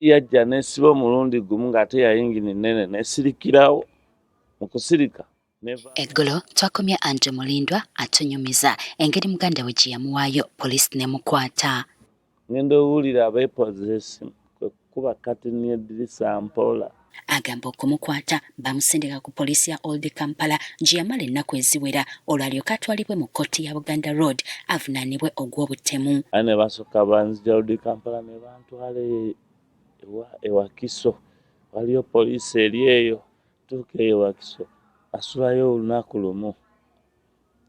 Yajja nesiba omulundi gumu ng'ate yayingini nnene nesirikirawo mu kusirika. Eggulo twakomye Andrew Mulindwa atunyumiza engeri muganda we gye yamuwaayo poliisi n'emukwata. Ngenda owulira abeepoza essimu kwe kukuba katini y'eddirisa mpola. Agamba okumukwata bamusindika ku poliisi ya Old Kampala gye yamala ennaku eziwera olwo alyoke atwalibwe mu kkooti ya Buganda Road avunaanibwe ogw'obutemu. Aye ne basooka banzigya Old Kampala ne bantwala e Wakiso, waliyo poliisi eri eyo. Ntuuka eyo e Wakiso asulayo olunaku lumu,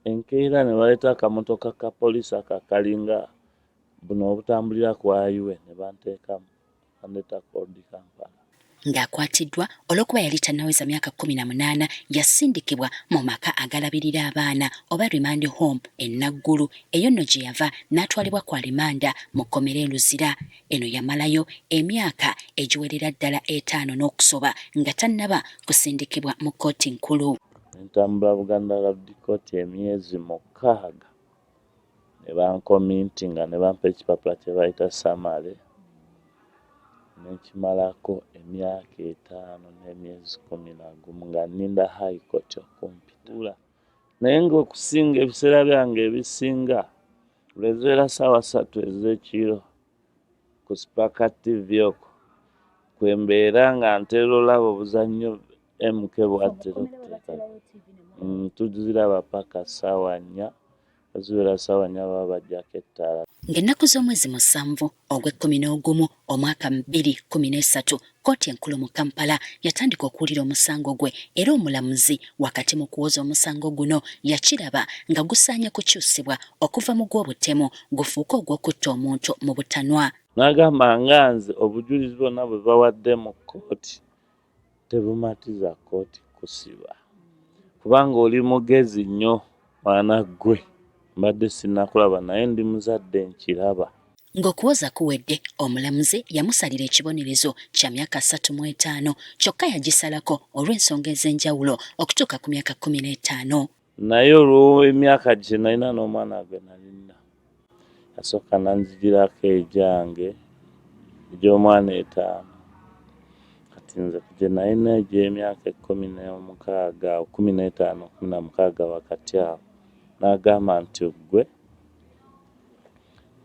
enkeera ne baleeta akamotoka ka poliisi ako akalinga buno obutambulira ku highway ne banteekamu, bandeeta ku Old Kampala. Ng'akwatiddwa olw'okuba yali tannaweza myaka 18, yasindikibwa mu maka agalabirira abaana oba remand home e Naggulu. Eyo nno gye yava n'atwalibwa ku alimanda mu kkomera e Luzira. Eno yamalayo emyaka egiwerera ddala 5 n'okusoba nga tannaba kusindikibwa mu kkooti nkulu. Ntambula Buganda Road Court emyezi 6 ne bankomintinga ne bampa ekipapula kye bayita summary, ne nkimalako emyaka 5 n'emyezi 11 nga nninda High Court okumpita. Naye ng'okusinga ebiseera byange ebisinga lwe zibeera ssaawa 3 ez'ekiro ku Spark TV okwo kwe mbeera nga ntera olaba obuzannyo MK bw'atera okuteeka. Tuziraba paka ssaawa 4, zibeera ssaawa 4 baba baggyako ettaala. Ng'ennaku z'omwezi 7 ogw'ekkumi n'ogumu omwaka 2013, kkooti enkulu mu Kampala yatandika okuwulira omusango gwe, era omulamuzi wakati mu kuwoza omusango guno yakiraba nga gusaanye kukyusibwa okuva mu gw'obutemu gufuuke ogw'okutta omuntu mu butanwa. N'agamba nga nze obujulizi bwonna bwe bawadde mu kkooti tebumatiza kkooti kusiba, kubanga oli mugezi nnyo mwana ggwe, mbadde sinnakulaba naye ndi muzadde nkiraba. Ng'okuwoza kuwedde, omulamuzi yamusalira ekibonerezo kya myaka 35, kyokka yagisalako olw'ensonga ez'enjawulo okutuuka ku myaka 15. Naye olw'emyaka gye nalina n'omwana gwe nalina, yasooka n'anzigirako egyange egy'omwana 5. Kati nze gye nalina egy'emyaka 16, 15, 16 wakati awo, n'agamba nti ggwe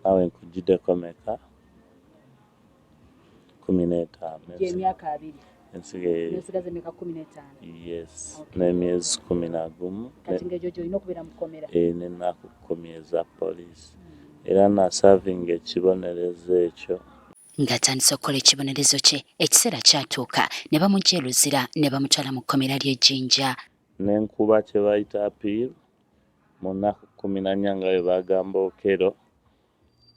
naawe nkugiddeko meka? 15. Gy'emyaka 20. Ensigaye. N'osigaza emyaka 15. Yes, n'emyezi 11. Kati ng'egyo gy'olina okubeera mu kkomera. N'ennaku 10 eza poliisi. Era nasavinga ekibonerezo ekyo. Ng'atandise okukola ekibonerezo kye, ekiseera kyatuuka ne bamuggya e Luzira ne bamutwala mu kkomera ly'e Jinja. Ne nkuba kye bayita appeal mu nnaku 14 nga bwe bagamba Okello.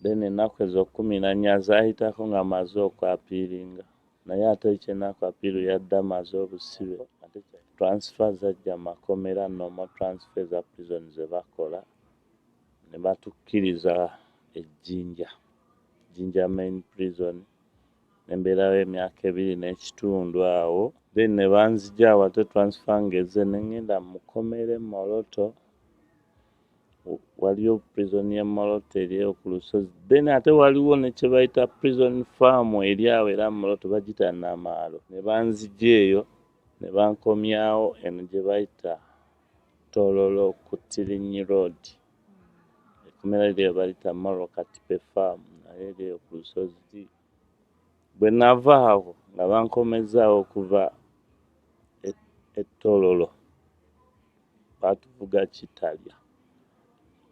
Then ennaku ezo 14 zaayitako nga mmaze okwapiiringa, naye ate ekyennaku appeal yadda mmaze obusibe. Ate transfer zajja mu makomera, normal transfer eza prison ze bakola, ne batukkiriza e Jinja, Jinja Main Prison, ne mbeerayo emyaka 2 n'ekitundu awo. Then ne banzigya awo ate transfer ng'ezze ne ŋŋenda mu kkomera e Moroto. Waliyo prison y'e Moroto eri eyo ku lusozi. Then ate waliwo ne kye bayita prison farm eri awo era Moroto, bagiyita Namaalo. Ne banzigya eyo ne bankomyawo eno gye bayita Tororo ku Tirinyi Road. Ekkomera liri eyo baliyita Moro Katipe Farm, naye eri eyo ku lusozi. Bwe nava awo nga bankomezzaawo okuva e Tororo, baatuvuga Kitalya,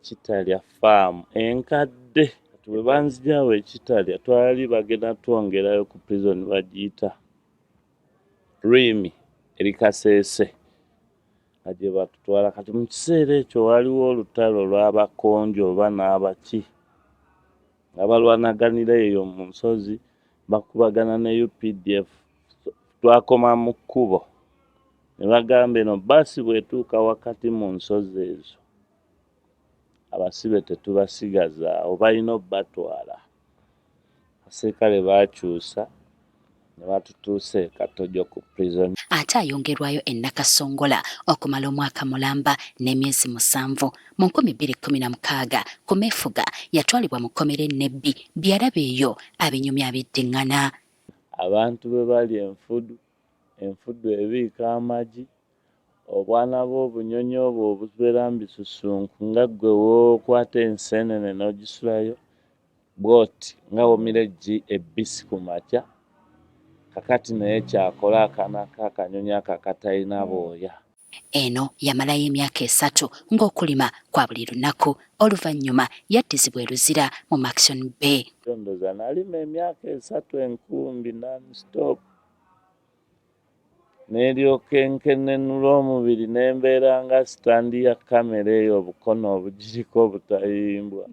Kitalya Farm enkadde. Kati bwe banzigya awo e Kitalya twali bagenda twongerayo ku prison bagiyita Rwimi eri Kasese nga gye batutwala. Kati mu kiseera ekyo waliwo olutalo lw'Abakonjo oba n'abaki nga balwanaganira eyo mu nsozi, bakubagana ne UPDF. Twakoma mu kkubo ne bagamba eno bbaasi bw'etuuka wakati mu nsozi ezo abasibe tetubasigazaawo, balina obbatwala. Abaserikale baakyusa ne batutuusa e Katojo ku prison. Ate ayongerwayo e Nakasongola okumala omwaka mulamba n'emyezi 7. Mu 2016 ku meefuga yatwalibwa mu kkomera e Nebbi. By'alaba eyo abinyumya abiddiŋŋana. Abantu bwe balya enfudu, enfudu ebiika amagi, obwana bw'obunyonyi obwo obubeera mu bisusunku nga ggwe w'okwata enseenene n'ogisulayo bw'oti nga w'omira eggi ebbisi ku makya, kakati naye ky'akola akaana k'akanyonyi ako akatalina bwoya. Eno yamalayo emyaka 3 ng'okulima kwa buli lunaku. Oluvannyuma yaddizibwa e Luzira mu Murchison Bay. Ndowooza nalima emyaka 3 enkumbi non-stop. N'eryoka enkenenula omubiri n'embeera nga sitandi ya kamera eyo obukono obugiriko obutayimbwa.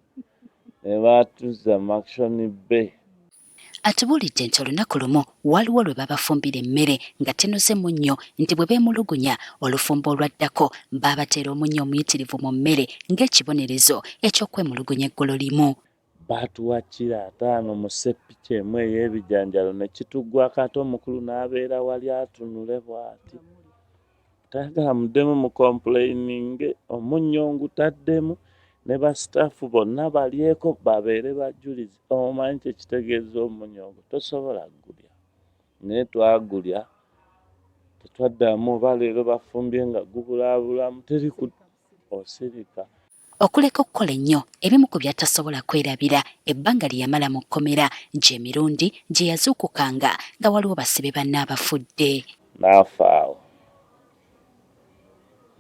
Ne baatuzza Murchison Bay. Atubuulidde nti olunaku lumu waliwo lwe babafumbira emmere nga tenoze munnyo, nti bwe beemulugunya olufumbo olwaddako baabateera omunnyo omuyitirivu mu mmere ng'ekibonerezo eky'okwemulugunya eggulo limu. Baatuwa kiro 5 mu ssepiki emu ey'ebijanjaalo ne kituggwako ate omukulu n'abeera wali atunule bw'ati. Tayagala muddemu mukomplaininge, omunnyo ngutaddemu ne basitaafu bonna balyeko babeere bajulizi. Omanyi kye kitegeeza omunnyo ogwo, tosobola kugulya. Naye twagulya, tetwaddamu oba leero bafumbye nga gubulaabulamu, teri ku osirika. Okuleka okukola ennyo ebimu ku by'atasobola kwerabira ebbanga lye yamala mu kkomera gy'emirundi gye yazuukukanga nga waliwo basibe banne abafudde. N'afa awo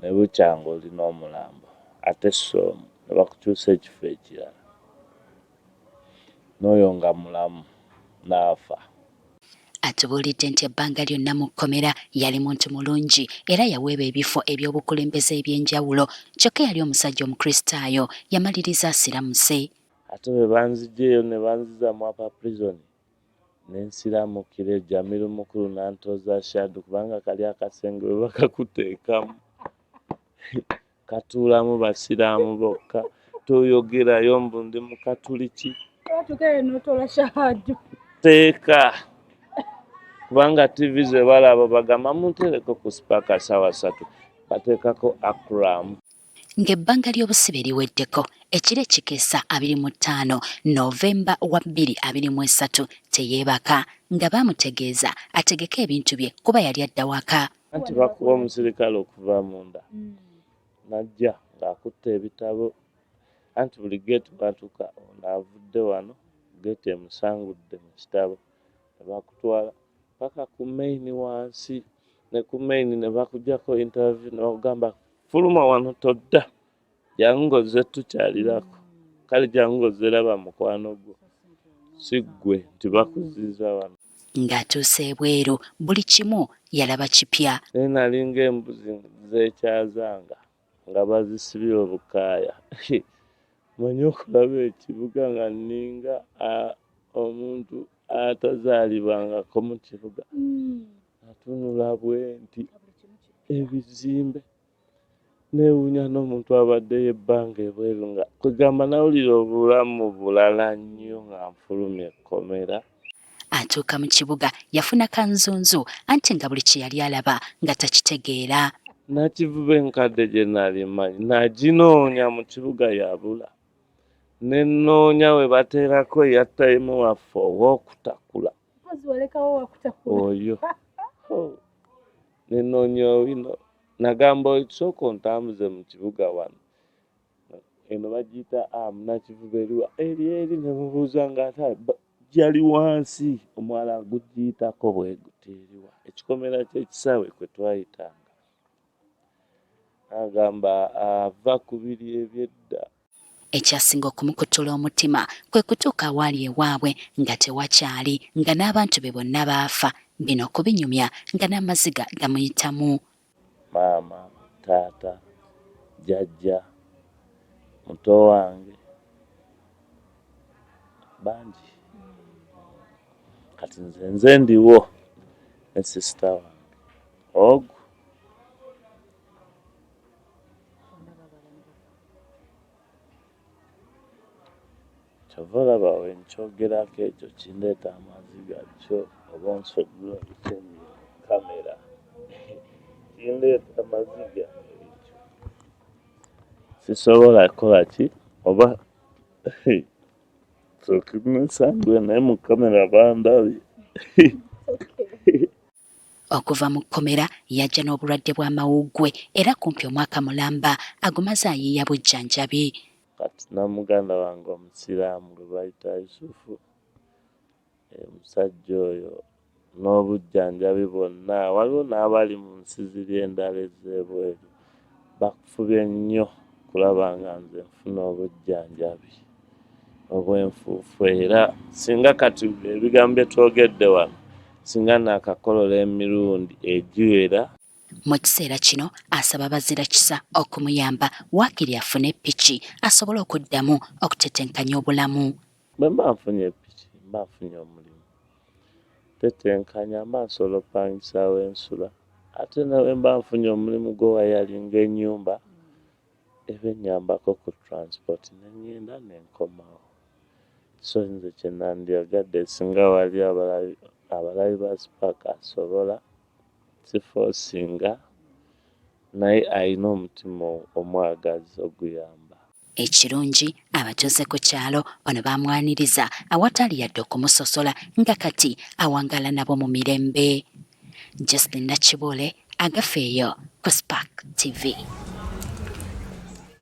ne bukya ng'olina omulambo ate si omu ne bakukyusa ekifo ekirala n'oyo nga mulamu n'afa. Atubuulidde nti ebbanga lyonna mu kkomera yali muntu mulungi era yaweebwa ebifo eby'obukulembeze eby'enjawulo, kyokka yali omusajja Omukristaayo yamaliriza asiramuse. Ate bwe banzigyeyo ne banziza mu upper prison ne nsiramukira Jamiru mukulu n'antooza shadu kubanga kali akasenge bwe bakakuteekamu katuulamu basiraamu bokka, toyogerayo mbu ndi Mukatuliki. Teeka kubanga TV ze balaba bagamba munteereko ku Spark ssaawa 3 bateekako Akram. Ng'ebbanga ly'obusibe liweddeko, ekiro ekikeesa 25 Novemba wa 2023 teyeebaka nga baamutegeeza ategeke ebintu bye kuba yali adda waka. Anti bakuba omusirikale okuva munda n'ajja ng'akutte ebitabo, anti buli geeti bw'atuuka ono avudde wano geeti emusangudde mu kitabo ne bakutwala paka ku main wansi, ne ku main ne bakuggyako interview ne bakugamba fuluma wano todda, jangu ng'ozze tukyalirako, kale jangu ng'ozze raba mukwano gwo, si ggwe nti bakuziza wano. Ng'atuuse ebweru buli kimu yalaba kipya. Naye nalinga embuzi zeekyazanga nga bazisibye obukaaya. Mmanyi okulaba ekibuga nga nninga omuntu atazaalibwangako mu kibuga. Natunula bwe nti ebizimbe neewuunya n'omuntu abaddeyo ebbanga ebweru nga kwegamba nawulira obulamu bulala nnyo nga nfulumye ekkomera. Atuuka mu kibuga yafuna kanzunzu anti nga buli kye yali alaba nga takitegeera. Nakivuba enkadde gye nali mmanyi naginoonya mu kibuga yabula. Ne nnoonya we bateerako eya tayimu waffe ow'okutakula. Oyo. Ne nnoonya owino. Nagamba sooka ontambuze mu kibuga wano. Eno bagiyita Nakivubo eriwa eri eri ne mubuuza ng'ate yali wansi omwala gugiyitako bwe guti eriwa. Ekikomera ky'ekisaawe kwe twayitanga. Agamba ava ku biri eby'edda. Ekyasinga okumukutula omutima kwe kutuuka awaali ewaabwe nga tewakyali, nga n'abantu be bonna baafa. Bino okubinyumya nga n'amaziga gamuyitamu. Maama, taata, jjajja, muto wange bangi. Kati nze nze ndiwo ne sisita wange ogwo. Kyova olaba we nkyogerako ekyo kindeeta amaziga kyo oba onsonyiwe kamera kindeeta amaziga ekyo. Sisobola kukola ki oba sooka nneesangule naye mu kamera bandabye. Okuva mu kkomera yajja n'obulwadde bw'amawuggwe era kumpi omwaka mulamba agumaze ayiiya bujjanjabi. Kati namuganda wange omusiraamu gwe bayita Yusufu, omusajja oyo n'obujjanjabi bwonna, waliwo n'abali mu nsi ziri endala ez'ebweru bakufubye nnyo kulaba nga nze nfuna obujjanjabi obw'enfuufu, era singa kati ebigambo bye twogedde wano singa naakakolola emirundi egiwera. Mu kiseera kino asaba bazirakisa okumuyamba waakiri afune ppiki asobole okuddamu okutetenkanya obulamu. Bwe mba nfunye ppiki mba nfunye omulimu, ntetenkanya mba nsobola okupangisa we nsula, ate ne bwe mba nfunye omulimu gw'owayalinga ennyumba eba ennyambako ku transport ne ngenda ne nkomawo. So nze kye nandyagadde singa wali abalabi ba Spark asobola sifoosinga naye alina omutima omwagazi oguyamba. Ekirungi abatuuze ku kyalo ono bamwaniriza awatali yadde okumusosola nga kati awangaala nabo mu mirembe. Jocelyn Nakibuule, Agafeeyo ku Spark TV.